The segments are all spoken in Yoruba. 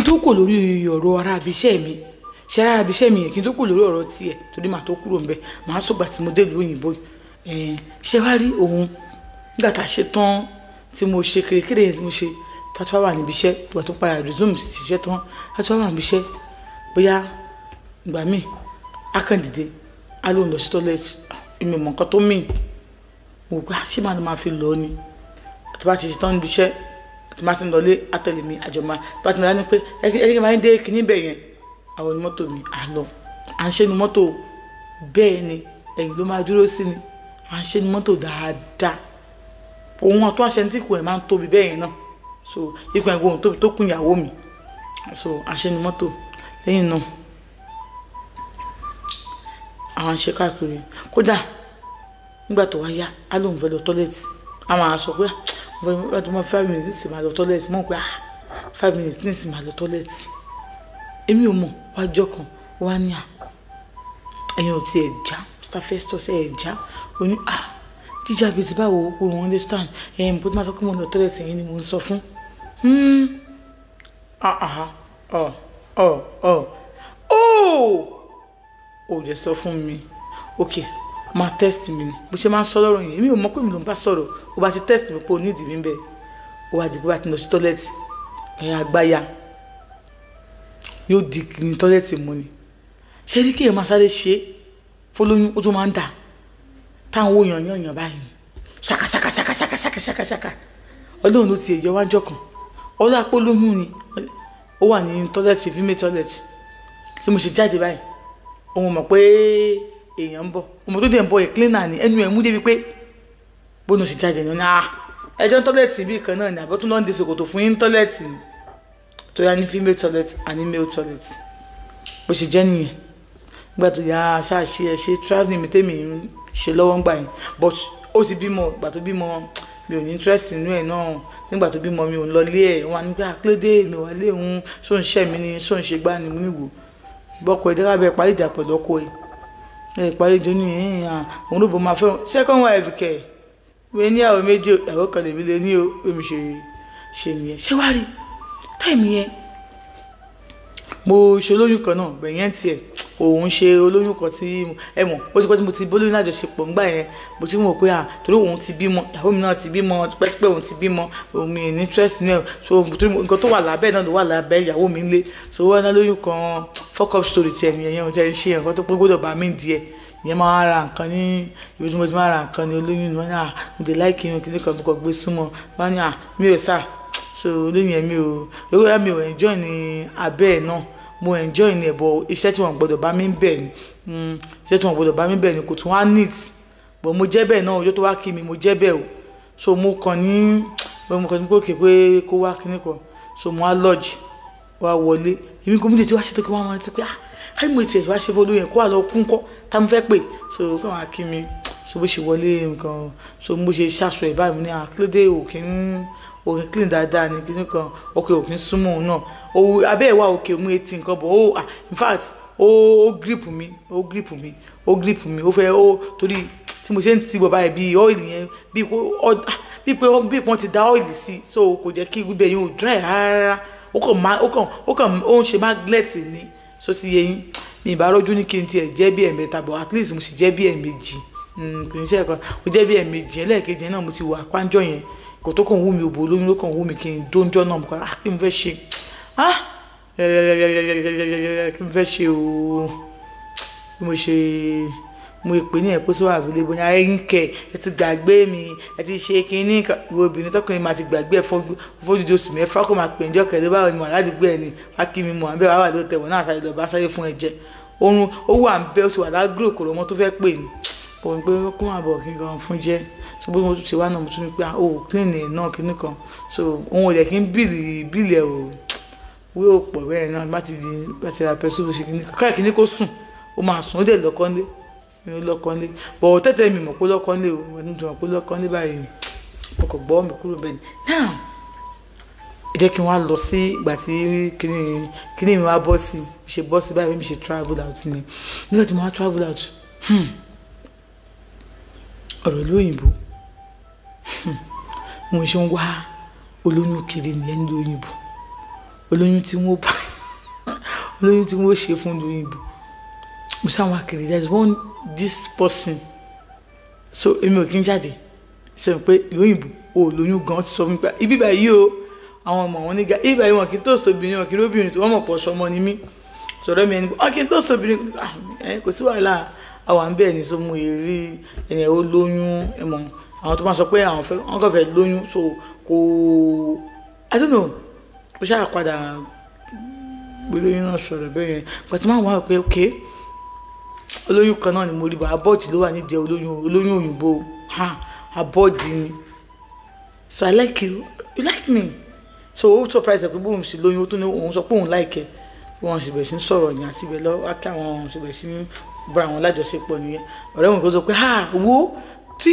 N tó kò lórí ọ̀rọ̀ ara abiṣẹ́ mi, ṣe ara abiṣẹ́ mi yẹn, kí n tó kò lórí ọ̀rọ̀ tiẹ̀, torí màá tó kúrò ńbẹ̀, màá sọ̀gbà tí mo dé ìlú òyìnbó. Ṣé wàá rí òun nígbà tá a ṣe tán, tí mo ṣe kékeré yẹn tí mo ṣe, tá a tún wà níbi iṣẹ́, ìgbà tó padà resume ṣiṣẹ́ tán, tá a tún wà níbi iṣẹ́, bóyá ìgbà míì á kàn dìde, á lóun lọ sí toilet. Èmi ò mọ nǹkan tó mean. Mo gbà ṣé màá máa fi lọ ni. Tí bá ti ṣe tán níbi iṣẹ́, tí bá ti ń lọlé, á tẹ̀lé mi, àjọ máa bá ti ń lọ ní pé ẹ kí n máa ń dé kíní bẹ̀ yẹn, àwọn onímọ́tò mi à lọ. À ń ṣe ní mọ́tò bẹ́ẹ̀ ni, ẹ̀yìn ló máa dúró sí ni. À ń ṣe ní mọ́tò dáadáa. Òun àti wá ṣe ní tí ikùn ẹ̀ máa ń tóbi bẹ́ẹ̀ yẹn náà, so ikùn ẹ̀ gbóhùn tóbi tó kún ìyàwó mi. So à ń ṣe ní mọ́tò. Lẹ́yìn náà, àwọn ń ṣe káàkiri. Kódà nígbà tó wá yá, á lóun fẹ́ lọ toilet, a máa sọ pé mo fẹ́ 5 minutes nísìnyí máa lọ toilet. Mo pé, ah, 5 minutes nísìnyí máa lọ toilet. Èmi ò mọ̀. Wájọ́ kan wá ní, à, ẹ̀yin ò tiẹ̀ já, Mr Festus, ẹ̀ já. Ó ní, ah, jíjà bíi ti báwo? O understand ẹ̀ mo tó máa sọ pé mo lọ toilet, ẹ̀yin ni mo ń sọ fún. Ah ah, ọ ọ ọ oh, ò lè sọ fún mi. Ok, máa test mi ni bó ṣe máa ń sọ lọ́rọ̀ yẹn. Èmi ò mọ̀ pé mi ló ń bá sọ̀rọ̀. Ó bá ti test mi pé o nídìí mi bẹ́ẹ̀, ó wá di bó bá ti lọ sí toilet, ẹ̀yà àgbáyà yóò di ní toilet mu ni. Ṣé rí kéèyàn máa sáré ṣe é fọlóyún, ó tún máa ń dà táwọn owó yàn yàn yàn báyìí, ṣaka ṣaka ṣaka ṣaka ṣaka ṣaka ṣaka. Ọlọ́run ló ti ẹ̀yọ wájọ́ kan, ọlọ́pàá lóyún ni. Ó wà ní toilet, female toilet tí mo ṣe jáde báyìí, òun mọ̀ pé èèyàn ń bọ̀. Ọmọ tó dẹ̀ ń bọ̀ yẹn, cleaner ni. Ẹnu ẹ̀ mú débi pé bóun ṣe jáde ní, ah, ẹjọ́ toilet bí kan náà ni, àbọ̀ tó lọ́n de ṣòkòtò fún yín toilet ni, tó yá ní female toilet àní male toilet. Bó ṣe jẹ́ nìyẹn. Nígbà tó yá, ṣáà ṣe ẹ ṣe travelling mi tèmi ń ṣe lọ́wọ́ ń gbà yẹn, but ó ti bímọ. Ìgbà tó bímọ, mi ò ní interest nínú ẹ̀ náà. Nígbà tó bímọ, mi ò ń lọ lé ẹ̀. Wọn á ní pé àkílódé mi wà lé òun, ṣó ń ṣẹ́ mi ni, ṣó ń ṣe gbá ni. Mo ní wò bọ́kọ ẹ̀ dẹ́gbà bẹ́ẹ̀ parí ìjà pẹ̀lú ọkọ ẹ̀, ẹ̀ parí ìjọ ní ẹ̀ òun ló bọ̀ máa fẹ́ second wife kẹ̀. Mi ní àwọn méjì, ìyàwó kan lèmi lé ní o. Bí mi ṣe ṣe nìyẹn. Ṣé wàá rí time yẹn, mo ṣe olóyún kan náà gbẹ̀yẹn tiẹ̀. Òun ṣe olóyún kan tí ẹ mọ̀, ó ti pẹ́ tí mo ti bólóyún lájọṣepọ̀ ńgbà yẹn. Mo ti mọ̀ pé à, torí òun ti bímọ, ìyàwó mi náà ti bímọ tipẹ́tipẹ́, òun ti bímọ, òun mi ní interest ní ẹ̀. So torí nǹkan tó wà lábẹ́ náà ló wà lábẹ́ ìyàwó mi ńlé. So wọ́n ná lóyún kan, fuck up story tiẹ̀ nìyẹn. Yẹn ò tẹ́ ṣe nǹkan tó pé gbọ́dọ̀ bá mi díẹ̀. Ìyẹn máa ra nǹkan ní ibi tí mo ti máa ra nǹkan ní olóyún ni. Wọ́n ní, à, mo dé like irun kìnìún kan, mo kàn gbé súnmọ́. Wọ́n ní, à, mi ò sà. So olóyún yẹn, mi ò lórí, mi ò enjoy ní abẹ́ ẹ̀ náà. Mo enjoy ní ẹ̀, bọ̀ iṣẹ́ tí wọ́n gbọ́dọ̀ bá mi bẹ̀ ni, iṣẹ́ tí wọ́n gbọ́dọ̀ bá mi bẹ̀ ni, kò tún wá neat, but mo jẹ́ bẹ́ẹ̀ náà. Ọjọ́ tó wá kí mi, mo jẹ́ bẹ́ẹ̀ o. So mo kàn ní pé òkè pé kó wá kíní kan. So mo wá lodge, wá wọlé. Èmi kò mú tètè wá ṣètò kí wọ́n máa rántí pé, ah, káyọ̀ mo tiẹ̀ wá ṣe fún olóyún kó wà lọ kún kọ́ tá mo fẹ́ pè. So kó wá kí mi. So bó ṣe wọlé nǹkan, so bó ṣe ṣàṣọ ẹ̀ báyìí, mo ní, ah, kílódé òkè ń òkè clean dáadáa ní kíní kan, òkè òkè ń súnmọ́ òun náà, òun abẹ́ ẹ̀ wá òkè mú etí nǹkan bọ̀. Ó, ah, in fact, ó grip mi, ó grip mi, ó grip mi, ó fẹ́ ó, torí tí mo ṣe ń ti bọ̀ báyìí, bí oil yẹn, bí kò bí pé bí wọ́n ti da oil sí. So kò jẹ́ kí gbígbẹ yẹn ò dry rárá. Ó kàn má ó kàn ó ń ṣe magnet ni. So sí yẹn, mi ìbá rọ́jú ní kí n tiẹ̀ jẹ́ bí ẹ̀mẹ́ta, but at least mo sì jẹ́ bí ẹ̀mejì. Kì í ṣe ẹ̀kan mo jẹ́ bí ẹ̀mejì. Ẹlẹ́ẹ̀kejì náà, mo ti wà pánjọ́ yẹn, kò tó kàn wú mi, òbò olóyún ló kàn wú mi kí n dóńjọ́ náà. Mo kàn, ah, kí n fẹ́ ṣe? Ah, kí n fẹ́ ṣe o? Bí mo ṣe mo pè ní ẹ̀pẹ́ sọ́wọ́ available ní ayé kẹ̀, ẹ ti gbàgbé mi, ẹ ti ṣe kínní. Ìwọ obìnrin tọkùnrin máa ti gbàgbé ẹ fọ́dúdú oṣù 6, kó máa pè ní ọkẹ́ báwo ni mo aládùúgbò ẹ ni, wá kí mi mọ̀ àbẹ́ wàá wà ló tẹ̀wọ̀n náà, sáré lọ bá sáré fún ẹ jẹ oorun. Ó wà ń bẹ́, ó ti wà lágúrò kòrò ọmọ tó fẹ́ pè ní òun pé kó máa bọ̀ kí n kan fún jẹ́. So bí mo tún ṣe wá náà, mo tún ní pé ó clean ẹ̀ náà kíní kan. So òun ò jẹ́ kí n bill bill ẹ̀ o, wí ò pọ̀ bẹ́ẹ̀ náà. Bá ti di bá ti ra pẹ̀sù, bó ṣe kíní káà kíní kó sùn, ó máa sùn. Ó dẹ̀ lọ́kọ́lé, mi ò lọ́kọ́lé bọ̀ tẹ́tẹ́, mi mọ̀ pé lọ́kọ́lé o. Mo tún mọ̀ pé lọ́kọ́lé báyìí, mo kàn gbọ́ mi kúrò bẹ́ẹ̀ ni. Now, ẹ jẹ́ kí n wá lọ sí ìgbà tí kíní kíní mi wá bọ́ sí, ṣe bọ́ sí báyìí, bí mi ṣe travel out ni. Nígbà tí mo wá travel out, ọ̀rọ̀ ìlú òyìnbó, mo ṣe ń wá olóyún kiri nìyẹn nílùú òyìnbó. Olóyún tí wọ́n bá, olóyún tí wọ́n ṣe fún lóyìnbó, mo ṣáà wá kiri. There is one this person, so èmi ò kí ń jáde. Ṣe pé lóyìnbó o lóyún gan ti sọ fún mi pé ibi báyìí o, àwọn ọmọ wọn níga ibi báyìí, wọn kì í tó sóbìnrin, wọn kì í róbìnrin tó wọn mọ̀ pọ̀ sọmọ ni mí. Sọ̀rọ̀ mi ẹni wọn kì í tó sóbìnrin ẹ, kò sí wàhálà, àwọn à ń bẹ̀ ní. So mo rí ẹni ó lóyún. Ẹ mọ̀ àwọn tó máa sọ pé àwọn fẹ́, wọn kàn fẹ́ lóyún, so kò, I don't know, ó ṣáà padà gbé lóyún náà sọ̀rọ̀ bẹ́ẹ̀ yẹn. Pàtó máa wà pé ok, olóyún kan náà ni mo rí bá abọ́ọ̀dì ló wà nídìí olóyún, olóyún òyìnbó ha, abọ́ọ̀dì ni. So I like you, you like me. So ó surprise ẹ pé bóun sì lóyún, ó tún ní òun sọ pé òun like ẹ. Bí wọ́n sì bẹ̀rẹ̀ sí ń sọ̀rọ̀ ní àti ibẹ̀ lọ wá kí àwọn sì bẹ̀rẹ̀ sí ń bára wọn lájọṣepọ̀ nìyẹn. Ọ̀rẹ́ wọn kò sọ pé ha, wo tí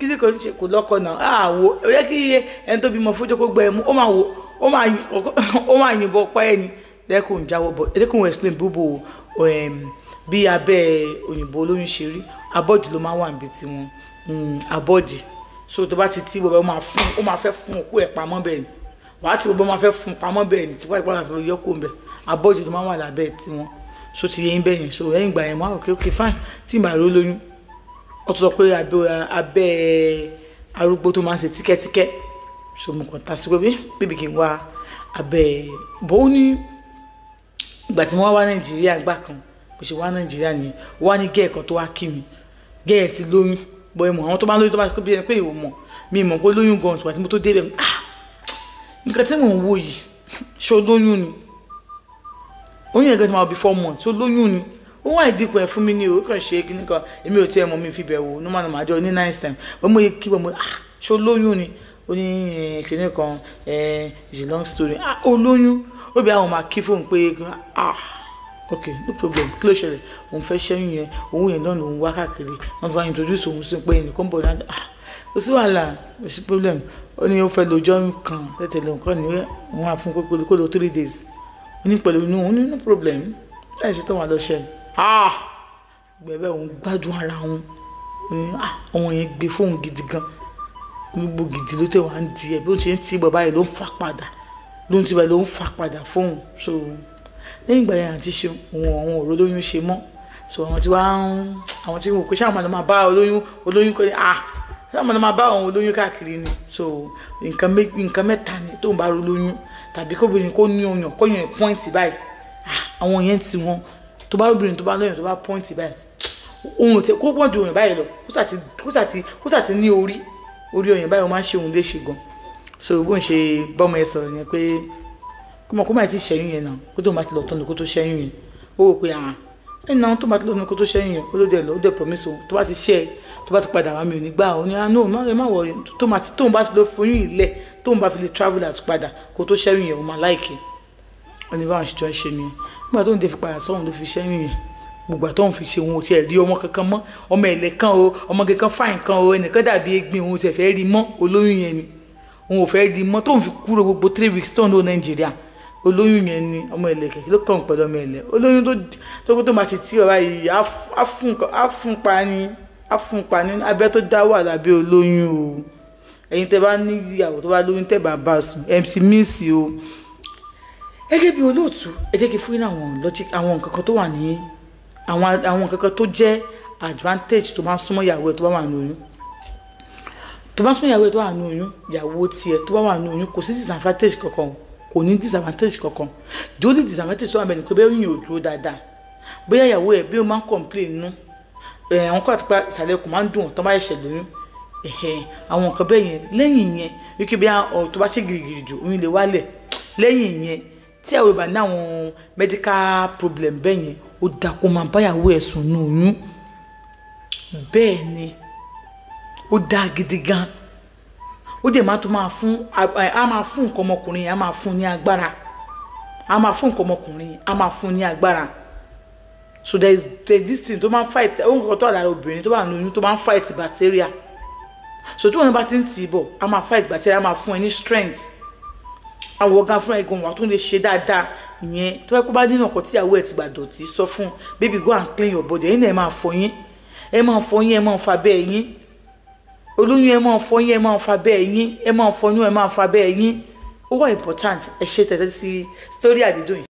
kíní kan ṣe kò lọ́kọ náà, ha, wo ó yẹ kí ẹni tó bímọ fún jókòó gbẹ mú, ó máa wo, ó máa yìnbọn pa ẹni lẹ́kùn jáwọ́ bọ̀. Ẹ̀dẹ́kùn explain bóbó bí abẹ́ òyìnbó olóyún ṣe rí. Abọ́dì ló máa wà níbi tiwọn, abọ́dì. So tó bá ti tí bọ́bá, ó máa fún, ó máa fẹ́ fún òkú ẹ̀ pamọ́ bẹ́ẹ̀ ni. Wàá tí bọ́bá máa fẹ́ fún pamọ́ bẹ́ẹ̀ ni, tí wàá ìpàdé àfẹ́ yọ kó ń bẹ̀. Abọ́dì ló máa wà lábẹ́ tiwọn. So ti yẹ yín bẹ́ẹ̀ yẹn. So lẹ́yìn ìgbà yẹn, mo á rò pé okay, fine, tí ìgbà rẹ lóyún, ó tún sọ pé abẹ́ arúgbó tó máa ń ṣe tíkẹ́tíkẹ́. So mo kàn ta sí pé bíbí kí n wá abẹ́ bó ní. Ìgbà tí mo wá wá Nàìjíríà gbà kan, bó ṣe wá Nàìjíríà nìyẹn, wá ní gẹ́ẹ̀ kan tó wá kí mi, gẹ́ẹ̀ ti lóyún bọ́. Ẹ mọ̀ àwọn tó bá lóyún, tó bá ṣe bí ẹni pé ìwò mọ̀ mi mọ̀ pé lóyún gan. Ìgbà tí mo tó débẹ̀, ah, nǹkan tí mò ń wò yìí, ṣó lóyún ni? Oyún yẹn gan ti máa bí 4 months. Ṣó lóyún ni? Ó wà ìdínkù ẹ̀ fún mi ní o, ó kàn ṣe kíní kan, èmi ò tiẹ̀ mọ̀, mi fi bẹ̀ wò ní màá máa jọ ní nice time bọ́n. Mo yẹ kí bọ́n mo, ah, ṣó lóyún ni? Ó ní kíní kan, it's a long story. Ah, ó lóyún. Ó bí àwọn máa kí fóun pé ah, ok, no problem, kí ló ṣẹlẹ̀? Òun fẹ́ ṣẹ́yún yẹn, òun yẹn náà lòun wá káàkiri, wọ́n fi wá introduce òun sí pé ẹnìkan bọ̀ náà. Ah, kò sí wàhálà, kò sí problem. Ó ní ó fẹ́ lọ́jọ́ kan tẹ̀tẹ̀lé nǹkan ní òun á fún kó lo 3 days. Ó ní pẹ̀lú inú òun ní no problem, láì ṣe tó wà lọ ṣe. Ah, gbẹ̀bẹ̀ òun gbádùn ara òun. Ó ní ah, òun yẹn gbé fóun gidi gan, gbogbo gidi ló tẹ̀ wá ń di ẹ̀, bí ó ṣe ń tí bàbá yìí ló ń fà padà, ló ń tí bàbá ló ń fà padà fóun. So lẹ́yìn ìgbà yẹn, àti ṣe òun àwọn òró lóyún ṣe mọ́. So àwọn tí wàá ń, àwọn tí wò pé ṣáà máa lọ máa bá olóyún, olóyún kọ́ ni, ah, ṣáà máa lọ máa bá àwọn olóyún káàkiri ni. So nǹkan mẹ́ta ni tóun bá ro lóyún, tàbí kóbìnrin kó ní ọyàn, kó yàn point báyìí. Ah, àwọn yẹn ti wọn, tó bá lóbìnrin tó bá lóyún, tó bá point báyìí, ohun tẹ kó pọ̀ ju ọyàn báyìí lọ, kó sàti ní orí ọyàn báyìí, wọ́n máa ń ṣe òun léṣe gan. So bó ń ṣe bọ́mọ ẹ sọ̀rọ̀ yẹn pé kó mọ̀ kó má ti ṣẹ́yún yẹn náà, kó tó má ti lọ tán kó tó ṣẹ́yún yẹn. Ó wò pé ah, ẹ̀ náà tó má ti lọ tán kó tó ṣẹ́yún yẹn, ó ló dẹ̀ lọ, ó dẹ̀ promise òun, tó bá ti ṣẹ́, tó bá ti padà wá, mi ò ní gbà. Ó ní ah, no, má má worry, tó má ti tóun bá ti lọ foyún ilẹ̀, tóun bá fi lè travel out padà kó tó ṣẹ́yún yẹn, ó máa like. Ó ní báwọn ṣe jọ ń ṣe nìyẹn. Nígbà tó ń dé fi padà sọ́hun ló fi ṣẹ́yún yẹn. Gbogbo àtọ́hún fi ṣe, òun ò tiẹ̀ rí ọmọ kankan mọ́, ọmọ ẹ̀lẹ́ kan o, ọmọ kankan fine kan o, ẹnìkan dàbí egbin, òun ò tiẹ̀ fẹ́ rí mọ́. Olóyún yẹn ni òun ò fẹ́ rí mọ́ tóun fi kúrò. Gbogbo 3 weeks tóun lò Nàìjíríà, olóyún yẹn ni. Ọmọ ẹ̀lẹ́ kí ló kàn pẹ̀lú ọmọ ẹ̀lẹ́? Olóyún tó tó máa ti tí ọ̀rá yìí á fún pa ni, á fún pa ní abẹ́ tó dá wà lábẹ́ olóyún o. Ẹ̀yin tẹ́ bá ní ìyàwó tó bá lóyún, tẹ́ bá bá sùn, MC miss o. Gẹ́gẹ́ bí olóòtú, ẹ jẹ́ kí fún yín àwọn logic, àwọn nǹkan kan tó wà ní àwọn nǹkan kan tó jẹ́ advantage tó máa ń súnmọ́ ìyàwó ẹ̀ tó bá wà ní oyún. Tó bá súnmọ́ ìyàwó ẹ̀ tó wà ní oyún, ìyàwó tiẹ̀ tó bá wà ní oyún, kò sí disadvantage kankan, kò ní disadvantage kankan. The only disadvantage tó wà bẹ́ẹ̀ ni pé bẹ́ẹ̀ oyún ò dúró dáadáa, bóyá ìyàwó ẹ̀ bí ó máa ń complain nínú ẹ̀, àwọn kan àti pé ìsàlẹ̀ ikùn máa ń dùn tó bá ṣẹ̀ṣẹ̀ lóyún, àwọn nǹkan bẹ́ẹ̀ yẹn. Lẹ́yìn yẹn, wípé bí tó bá ṣe gìrìgìrì jù, oyún lè wálẹ̀. Lẹ́yìn yẹn, tí àwọn ìbá ní àwọn medical problem bẹ́ẹ̀ yẹn, ó dáa kó máa báyàwó ẹ̀ sùn ní oyún. Bẹ́ẹ̀ ni, ó dáa gidi gan. Ó dẹ̀ máa tó máa fún, á máa fún nǹkan ọmọkùnrin yẹn, á máa fún ní agbára, á máa fún nǹkan ọmọkùnrin, á máa fún ní agbára. So there is this thing tó máa ń fight, ó nǹkan tó wà lára obìnrin tó bá ní oyún tó máa ń fight bacteria. So tí wọn bá ti ń tì í bọ̀, á máa fight bacteria, á máa fún ẹ ní strength, àwọn ọ̀gá fún ẹ̀gbọ́n wa tó lè ṣe dáadáa ìyẹn. Tó bá kó bá nínú ọkọ̀ tíyàwó ẹ̀ ti gbà dọ̀tí, sọ fún, "Baby, go and clean your body." Ẹ̀yin náà, ẹ máa fọyín, ẹ máa fọyín, ẹ máa fa bẹ́ẹ̀ yín. Olóyún, ẹ máa fọyín, ẹ máa fa bẹ́ẹ̀ yín, ẹ máa fọyín, ẹ máa fa bẹ́ẹ̀ yín. Ó wà important. Ẹ ṣe tẹ̀tẹ̀ sí story àdídùn yìí.